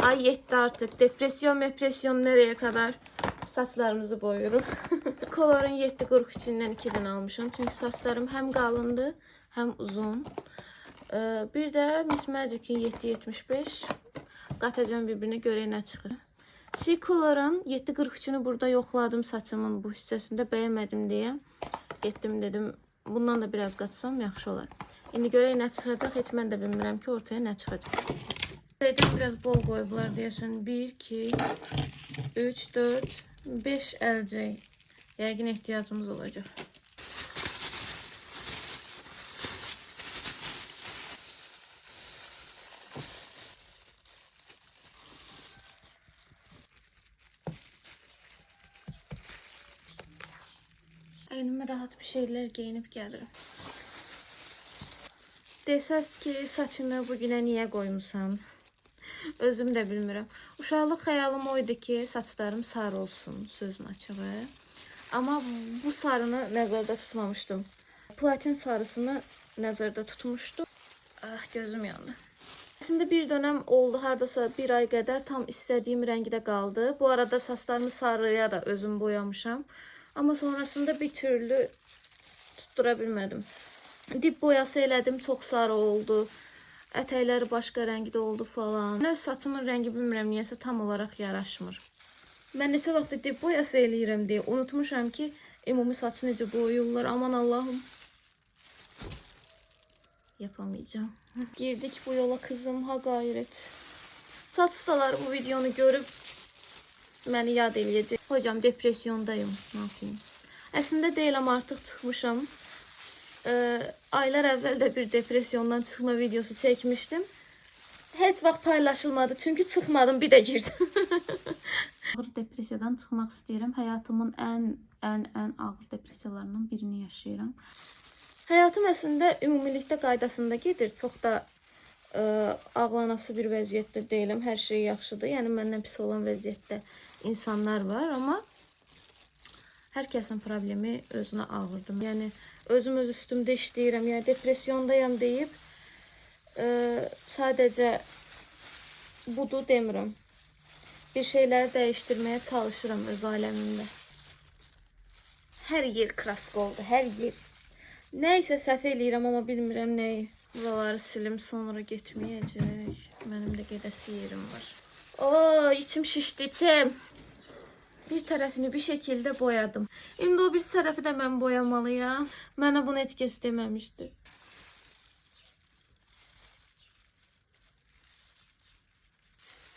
Ay yetti artık. Depresyon, depresyon nereye kadar? Saçlarımızı boyuyoruz. Color'un 7.43-dən 2 dənə almışam. Çünki saçlarım həm qalındır, həm uzun. Bir də Miss Magic'in 7.75 qatacağım bir-birinə, görək nə çıxır. C-Color'un 7.43-ünü burada yoxladım saçımın bu hissəsində, bəyənmədim deyə. Getdim dedim, bundan da biraz qatsam yaxşı olar. İndi görək nə çıxacaq, heç mən də bilmirəm ki, ortaya nə çıxacaq. Şeydən biraz bol qoyublar deyəsən. 1, 2, 3, 4, 5 əlcək. Yəqin ehtiyacımız olacaq. Əynimə rahat bir şeylər geyinib gəlirəm. Desəz ki, saçını bugünə niyə qoymusan? Özüm də bilmirəm. Uşaqlıq xəyalım o idi ki, saçlarım sarı olsun, sözün açığı. Amma bu sarını nəzərdə tutmamışdım. Platin sarısını nəzərdə tutmuşdum. Ah, gözüm yandı. Əslində bir dönəm oldu, hardasa bir ay qədər tam istədiyim rəngdə qaldı. Bu arada saçlarımı sarıya da özüm boyamışam. Amma sonrasında bir türlü tuttura bilmədim. Dip boyası elədim, çox sarı oldu. Ətəkləri başqa rəngdə oldu falan. Öz saçımın rəngi bilmirəm niyəsə tam olaraq yaraşmır. Mən neçə vaxt dip boyası eləyirəm deyə unutmuşam ki, ümumi saçı necə boyayırlar. Aman Allahım. Yapamayacağım. Girdik bu yola kızım, ha gayret. Saç ustaları bu videonu görüb məni yad eləyəcək. Hocam depresyondayım, nə yapayım? Əslində deyiləm, artıq çıxmışam. Aylar əvvəl də bir depresyondan çıxma videosu çəkmişdim. Heç vaxt paylaşılmadı, çünki çıxmadım, bir də girdim. Ağır depressiyadan çıxmaq istəyirəm. Həyatımın ən ağır depressiyalarından birini yaşayıram. Həyatım əslində ümumilikdə qaydasında gedir. Çox da ağlanası bir vəziyyətdə deyiləm. Hər şey yaxşıdır. Yəni məndən pis olan vəziyyətdə insanlar var, amma hər kəsin problemi özünə ağırdır. Yəni özüm öz üstümdə işləyirəm. Yəni depresyondayam deyib sadəcə budur demirəm. Bir şeyləri dəyişdirməyə çalışıram öz aləmimdə. Hər yer kraska oldu, hər yer. Nəysə səhv eləyirəm, amma bilmirəm nəyi. Buraları silim, sonra getməyəcək. Mənim də gedəsi yerim var. Oo, içim şişdi, içim. Bir tərəfini bir şəkildə boyadım. İndi o bir tərəfi də mən boyamalıyam. Mənə bunu heç kəs deməmişdi.